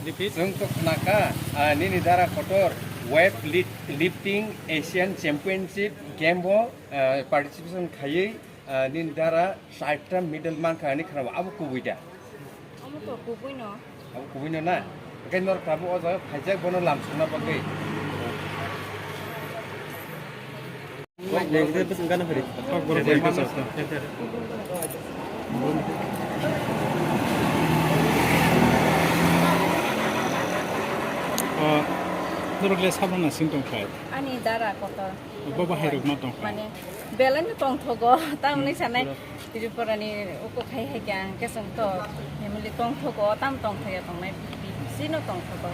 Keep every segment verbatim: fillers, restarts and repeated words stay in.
Repeat. Chwng to khnakha, ah, nini dara kotor weight lift-, lifting Asian Championship game o, ah, participation khaiwi, ah, nini dara chaita medal mankha hinwi khwnao, abo kubui da? Omo to kubui no. Abo kubui no na? Hwnkhe norok tabuk o jaga phaijak bono lam songna bagwi. O, norok le sabra na sing tong khai? Ani dara kotor. Bo bahai rok ma tong khai? Mane, belai no tong thogo, tamni sanai. Tripura ni uko khai hai kya, kesong to family tong thogo, tam tong thaya tongnai, bisi no tong thogo.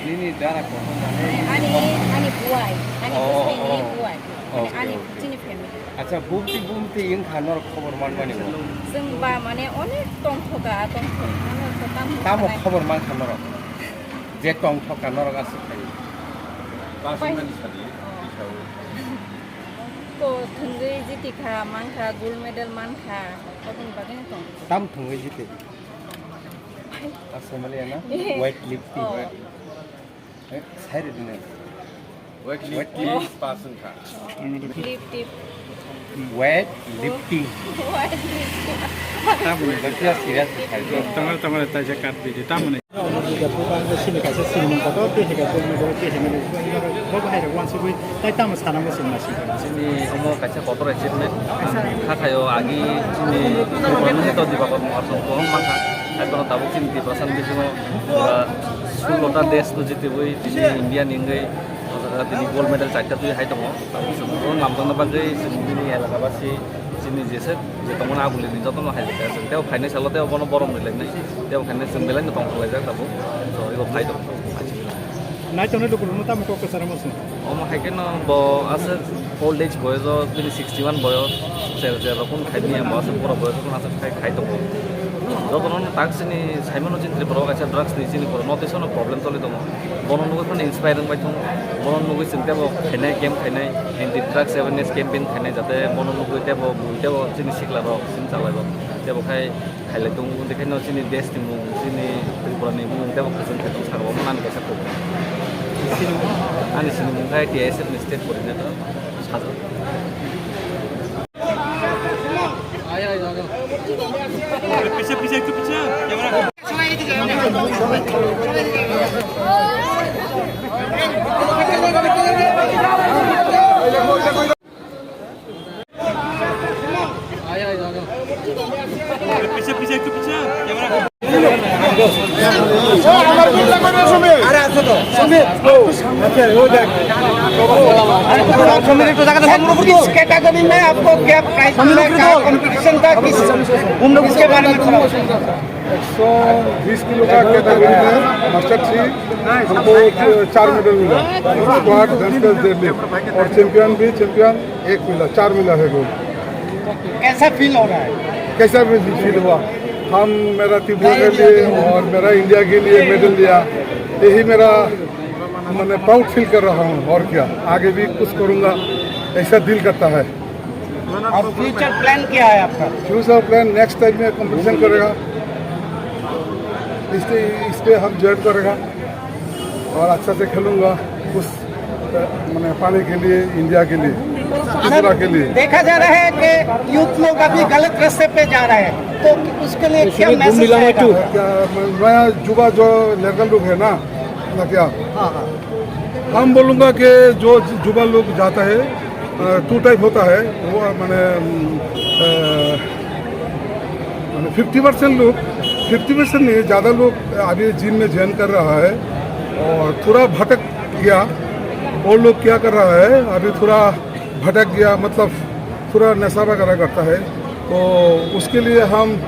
Nini dara kotor mane? Ani, ani buai, ani Oh, buai, oh, ani oh. buai. Mane Okay, ani okay. chini family. Acha, bumti, bumti wngkha norok khobor manmani bo? Chwng ba mane onek tong thoga, tong thoga, ano to tam Tamo thanai. khobor mankha norok? Je tong thoka norok aswk khai. Personally sadi, Oh. bisao. Ko thwngwi jiti kha, mankha, gold medal mankha, aboni bagwi no tong. Tam thwngwi jiti? Aswk maliya na? Weight lifting. Oh. Eh, sai rwdi nai. Weight lifting person kha. Lip tip. Weight lifting. Weight lifting. Tamoni baksa serious khai. Tamar, tamar, taisa kat di, tamoni. Omo video program sini kaisa sini mung kotor, tei hai kaisa mung kotor, tei hai mung kotor, bo bahai rok wansugwi tai tamo sana muchung ma sini. Sini omo kaisa kotor achievement. Kha khayo agi sini Tripura ni to diba kor mokar song pohong ma kha. Hai kono tabuk sini Tiprasa ni bisingo, ah, sullo ta desh to jitibwi sini India ni wngwi o jaga tini gold medal charta twi hai tongo. Tabuk sini bo namjakna bagwi sini bini elaka basi sini jese je tongmani agulini jotono hai jaka se. Tei o khainai salo tei bono borom rilai nai. Tei o khainai chwng belai no tongthok laijak tabuk. So, ego phai tongo. Nai tongnai lukurokno tamo kok kwcharo muchung? Omo hai kheno bo aswk old age boyoso bini sixty one boyos, ser ser rok kunu khai manya bo aswk borok boyoso kunu aswk khai, khai tongo. Jotono tak chini saimano chini Tripura o kaisa drugs ni chini poro notice no problem choli tongo. Bono nugwi kheno inspire wngbai tongo. Bono nugwi chwng teibo khainai camp khainai, anti drugs awareness campaign khainai, jate bono nugwi teibo bui teibo chini sikla rok, chini chalai rok teibo khai khailai tongo, wngkhe no chini desh ni mung, chini Tripura ni mung tei bo kwchwng khe tong saka o manani kaisa kok. Ani sini mung khe T I S F ni state coordinator Sajak. पीछे पीछे एक तो पीछे कैमरा। पीछे पीछे एक तो पीछे कैमरा। अरे अच्छा तो सुमित। अच्छा हो जाए। समीर, एक तो जगह से इस कैटेगरी में आपको क्या प्राइस मिला, क्या कंपटीशन था, किस, उन लोग उसके बारे में थोड़ा एक सौ बीस किलो का कैटेगरी में मास्टर थ्री हमको चार मेडल मिला। स्क्वाड, डिस्कस, डेडलिफ्ट और चैंपियन भी, चैंपियन एक मिला, चार मिला है गोल्ड। कैसा फील हो रहा है? कैसा भी फील हुआ? हम, मेरा त्रिपुरा के लिए और मेरा इंडिया के लिए मेडल लिया, यही मेरा, मैंने प्राउड फील कर रहा हूँ। और क्या, आगे भी कुछ करूँगा, ऐसा दिल करता है। अब फ्यूचर प्लान क्या है आपका? फ्यूचर प्लान नेक्स्ट टाइम में कंपटीशन करेगा, इस पे, इस पे हम ज्वाइन करेगा और अच्छा से खेलूंगा कुछ, अ, मैंने पाने के लिए, इंडिया के लिए, त्रिपुरा के लिए। देखा जा रहा है कि यूथ लोग अभी गलत रास्ते पे जा रहे हैं, तो उसके लिए क्या मैसेज रहेगा? क्या, मैं, नया युवा जो लड़का लोग है ना, ना क्या? हाँ, हाँ। हम बोलूँगा कि जो युवा लोग जाता है, अ, टू टाइप होता है, वो मैंने, अ, मैंने फिफ्टी परसेंट लोग, फिफ्टी परसेंट नहीं, ज़्यादा लोग अभी जिम में ज्वाइन कर रहा है और थोड़ा भटक गया। वो लोग क्या कर रहा है, अभी थोड़ा भटक गया, मतलब थोड़ा नशा वगैरह करता है, तो उसके लिए हम,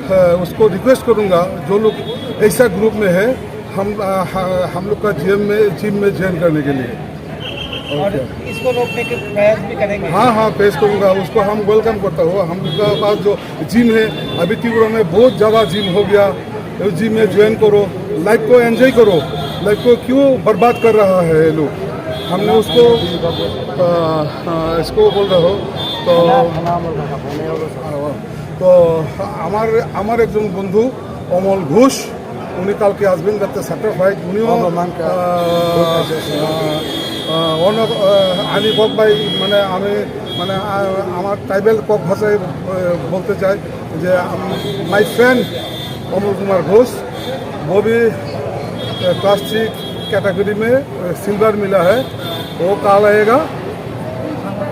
अ, उसको रिक्वेस्ट करूँगा, जो लोग ऐसा ग्रुप में है, हम, अ, ह-, हम लोग का जिम में, जिम में ज्वाइन करने के लिए। और ओके। इसको रोकने के प्रयास भी करेंगे। हाँ, हाँ, पेश करूँगा, उसको हम वेलकम करता हूँ। हम लोग का पास जो जिम है, अभी त्रिपुरा में बहुत ज़्यादा जिम हो गया, तो जिम में ज्वाइन करो, लाइफ को एंजॉय करो, लाइफ को क्यों बर्बाद कर रहा है ये लोग। हमने उसको, अ, अ, इसको बोल रहा हो, तो, तो আমার, আমার একজন বন্ধু অমল ঘোষ, উনি কালকে আসবেন, যাতে স্যাক্রিফাইস, উনিও, অবমান কা-, আহ, আহ, আহ, অন্য, আহ, আমি বক ভাই, মানে, আমি, মানে, আহ, আমার ট্রাইবাল কক ভাষায়, আহ, বলতে চাই যে, আম-, my friend অমল কুমার ঘোষ, वो भी, अ, क्लास थ्री कैटेगरी में, अ, सिल्वर मिला है, वो कल आएगा।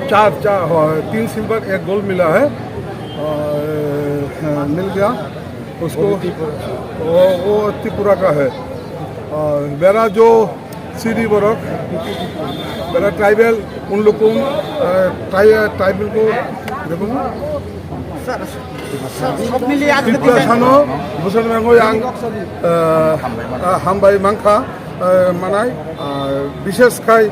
चार, चार, हाँ, तीन सिल्वर, एक गोल्ड मिला है, अ, अ, मिल गया। उसको, वो भी त्रिपुरा। वो, वो त्रिपुरा का है। और मेरा जो सीधी बरक, मेरा ट्राइबल, उन लोग को, अ, ट्राइ-, ट्राइबल को देखो ना। Sir, sir, सब मिलिए आज के त्रिपुरा दिन। सानो, बुसन में वो yang, अ, अ, हम भाई मांखा, अ, मनाई, अ, विशेष खाई, अ,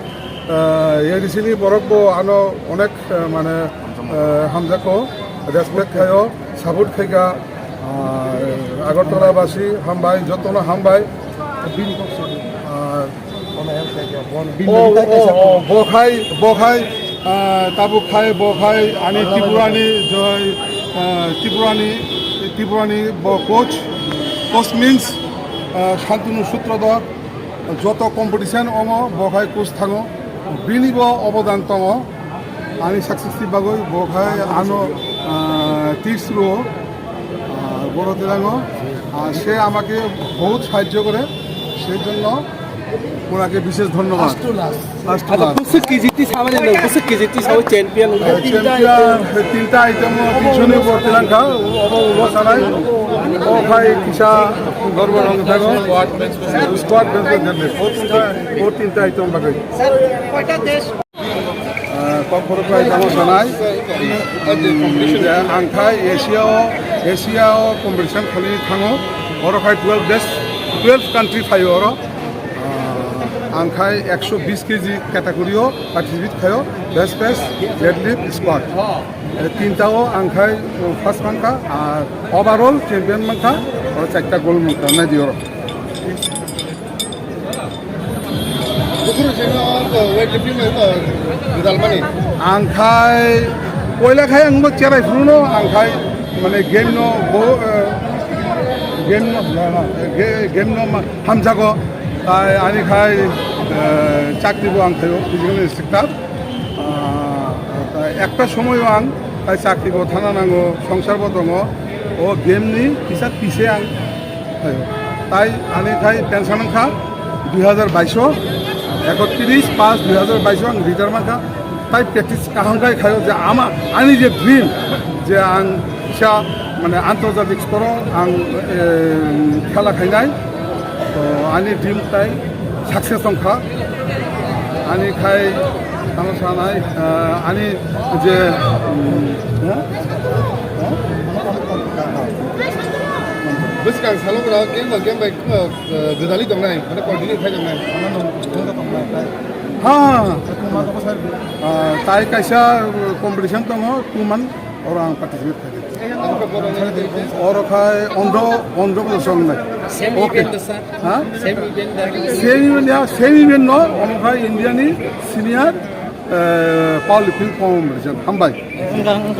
ये ऋषि बरक को आनो अनेक, अ, माने, अ, हम देखो, रेस्पेक्ट खायो, सपोर्ट खाएगा। Agortala basi hambai, jotono hambai. Bini kok sadi. Ah, Ono yang saya jawab. Bon, bini o, tadi o, saya o, jawab. Bo khai, bo khai, ah, tabuk khai, bo khai, ani Tripurani, joy, ah, Tripurani, Tripurani bo coach. Coach means, ah, Shantanu Sutradhar, joto competition omo bo khai coach thango. Bini bo obodan tongo, ani success ni bagwi bo khai ano, ah, tips rwo, ah, boro terango, ah, se amake bahut sahajjo kore, sei jonno onake bishesh dhonnobad. First to last. First to আচ্ছা, last. Kusuk K G T sama jeno, kusuk K G T sama champion. Eh, champion, eh, tinta item o tinso ni upor telang kha, obo ulo sanai, o khai kisa gorbo rong thago, squad bench o tinta, o tinta item bagwi. Ah, kokborok bai tamo sanai. Hmm, ang khai Asia o, Asia o competition khali thango. Oro khai twelve best, twelve country phaio oro. Ah, ang khai ekso bis K G category o participate khaio. Best best deadlift squat. Eh, tinta o ang khai, oh, first mankha, ar overall champion mankha, oro charta gold mankha, nai di oro. Bukhuru sino, uh, weightlifting, uh, medal mani. Ang khai, poila khai ang bo cherai phuru no, ang khai, mane game no, bo, uh, game no, ge-, game no ma-, hamjago, tai ani khai, uh, chakri bo ang khaio, physical instructor. Uh, tai ekta somoy o ang, tai chakri bo thana nango, songsar bo tongo, o game ni kisa pise ang Tai ani khai pension wngkha dui hajar bais o, ekotris pas dui hajar bais o ang retire mankha. Tai practice kaham khai khaio je ama ani je dream je ang kisa mane antarjatik stor o ang, eh, khela khainai. To ani dream tai success wngkha. Ani khai tamo sanai, eh, ani je, mm, ha? Ha? Bwskang salo gra game by game by, uh, gwdalwi tongnai, mane continue khai tongnai. Ha, ha, ha. Ah, tai kaisa, uh, competition tongo, two month, oro ang participate khai. Oro khai ondro, ondro bosong nai. Same event, sir? Ha? Same event, sir? Same event ya, same event no, omo khai India ni senior, uh, powerlifting competition. Hambai. Wngkha, wngkha